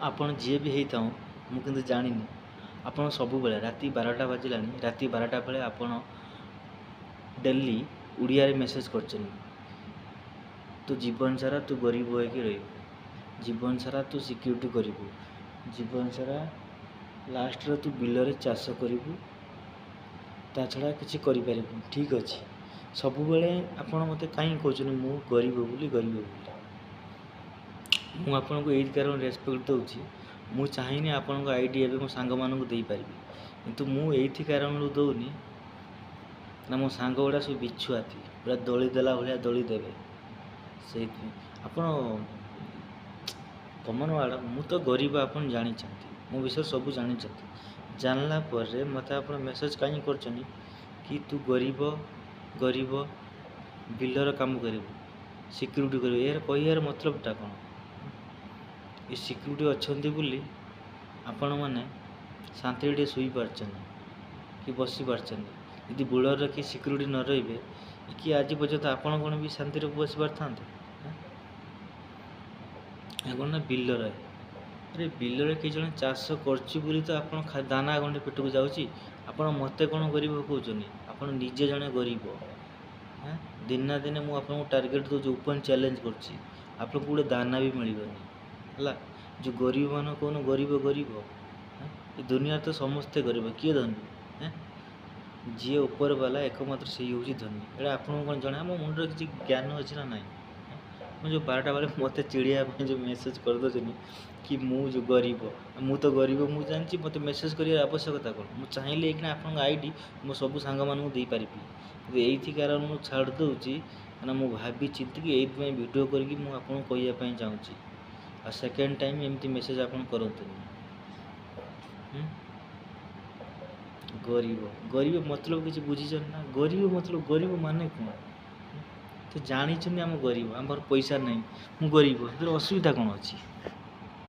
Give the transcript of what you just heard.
ଆପଣ ଯିଏ ବି ହେଇଥାଉ, ମୁଁ କିନ୍ତୁ ଜାଣିନି। ଆପଣ ସବୁବେଳେ ରାତି 12ଟା ବାଜିଲାଣି, ରାତି 12ଟା ବେଳେ ଆପଣ ଡେଲି ଓଡ଼ିଆରେ ମେସେଜ୍ କରୁଛନ୍ତି, ତୁ ଜୀବନ ସାରା ତୁ ଗରିବ ହେଇକି ରହିବୁ, ଜୀବନ ସାରା ତୁ ସିକ୍ୟୁରିଟି କରିବୁ, ଜୀବନ ସାରା ଲାଷ୍ଟରେ ତୁ ବିଲରେ ଚାଷ କରିବୁ, ତା ଛଡ଼ା କିଛି କରିପାରିବୁନି। ଠିକ୍ ଅଛି, ସବୁବେଳେ ଆପଣ ମୋତେ କାହିଁକି କହୁଛନ୍ତି ମୁଁ ଗରିବ ବୋଲି, ଗରିବ ବୋଲି? ମୁଁ ଆପଣଙ୍କୁ ଏଇଥି କାରଣ ରେସପେକ୍ଟ ଦେଉଛି। ମୁଁ ଚାହିଁନି ଆପଣଙ୍କ I D ଏବେ ମୋ ସାଙ୍ଗମାନଙ୍କୁ ଦେଇପାରିବି, କିନ୍ତୁ ମୁଁ ଏଇଥି କାରଣରୁ ଦେଉନି ନା, ମୋ ସାଙ୍ଗ ଗୁଡ଼ା ସବୁ ବିଛୁଆତି, ପୁରା ଦଳି ଦେଲା ଭଳିଆ ଦଳି ଦେବେ। ସେଇଥିପାଇଁ ଆପଣ କମନ୍ ୱାର୍ଡ଼। ମୁଁ ତ ଗରିବ, ଆପଣ ଜାଣିଛନ୍ତି, ମୋ ବିଷୟରେ ସବୁ ଜାଣିଛନ୍ତି। ଜାଣିଲା ପରେ ମୋତେ ଆପଣ ମେସେଜ୍ କାହିଁକି କରୁଛନ୍ତି କି ତୁ ଗରିବ, ଗରିବ, ବିଲର କାମ କରିବୁ, ସିକ୍ୟୁରିଟି କରିବୁ? ଏହାର କହିବାର ମତଲବଟା କ'ଣ? ଏ ସିକ୍ୟୁରିଟି ଅଛନ୍ତି ବୋଲି ଆପଣମାନେ ଶାନ୍ତିରେ ଟିକେ ଶୋଇପାରୁଛନ୍ତି କି ବସିପାରୁଛନ୍ତି। ଯଦି ବୋର୍ଡ଼ରରେ କି ସିକ୍ୟୁରିଟି ନ ରହିବେ କି, ଆଜି ପର୍ଯ୍ୟନ୍ତ ଆପଣ କ'ଣ ବି ଶାନ୍ତିରେ ବସିପାରିଥାନ୍ତେ? କ'ଣ ନା ବିଲରେ, ଆରେ ବିଲରେ କେହି ଜଣେ ଚାଷ କରୁଛି ବୋଲି ତ ଆପଣ ଦାନା ଗଣ୍ଡେ ପେଟକୁ ଯାଉଛି। ଆପଣ ମୋତେ କ'ଣ ଗରିବ କହୁଛନ୍ତି? ଆପଣ ନିଜେ ଜଣେ ଗରିବ। ଦିନେ ନା ଦିନେ ମୁଁ ଆପଣଙ୍କୁ ଟାର୍ଗେଟ୍ ଦେଉଛି, ଓପନ୍ ଚ୍ୟାଲେଞ୍ଜ କରୁଛି, ଆପଣଙ୍କୁ ଗୋଟେ ଦାନା ବି ମିଳିବନି। ହେଲା, ଯେଉଁ ଗରିବମାନଙ୍କୁ କହୁନ ଗରିବ ଗରିବ, ଏ ଦୁନିଆରେ ତ ସମସ୍ତେ ଗରିବ, କିଏ ଧନୀ? ଯିଏ ଉପର ବାଲା ଏକମାତ୍ର ସେଇ ହେଉଛି ଧନୀ। ଏଇଟା ଆପଣଙ୍କୁ କ'ଣ ଜଣା? ମୋ ମୁଣ୍ଡରେ କିଛି ଜ୍ଞାନ ଅଛି ନା ନାହିଁ? ମୁଁ ଯେଉଁ 12ଟା ବେଳେ ମୋତେ ଚିଡ଼ିବା ପାଇଁ ଯେଉଁ ମେସେଜ୍ କରିଦେଉଛନ୍ତି କି ମୁଁ ଯେଉଁ ଗରିବ, ମୁଁ ତ ଗରିବ ମୁଁ ଜାଣିଛି, ମୋତେ ମେସେଜ୍ କରିବାର ଆବଶ୍ୟକତା କ'ଣ? ମୁଁ ଚାହିଁଲେ ଏଇଖିଣା ଆପଣଙ୍କ I D ମୋ ସବୁ ସାଙ୍ଗମାନଙ୍କୁ ଦେଇପାରିବି, କିନ୍ତୁ ଏଇଥି କାରଣ ମୁଁ ଛାଡ଼ି ଦେଉଛି, କାରଣ ମୁଁ ଭାବି ଚିନ୍ତିକି ଏଇଥିପାଇଁ ଭିଡ଼ିଓ କରିକି ମୁଁ ଆପଣଙ୍କୁ କହିବା ପାଇଁ ଚାହୁଁଛି। ଆଉ ସେକେଣ୍ଡ ଟାଇମ୍ ଏମିତି ମେସେଜ୍ ଆପଣ କରନ୍ତୁନି। ଗରିବ ଗରିବ ମତଲବ କିଛି ବୁଝିଛନ୍ତି ନା? ଗରିବ ମତଲବ, ଗରିବ ମାନେ କ'ଣ ତ ଜାଣିଛନ୍ତି? ଆମ ଗରିବ, ଆମର ପଇସା ନାହିଁ, ମୁଁ ଗରିବ, ସେଥିରେ ଅସୁବିଧା କ'ଣ ଅଛି?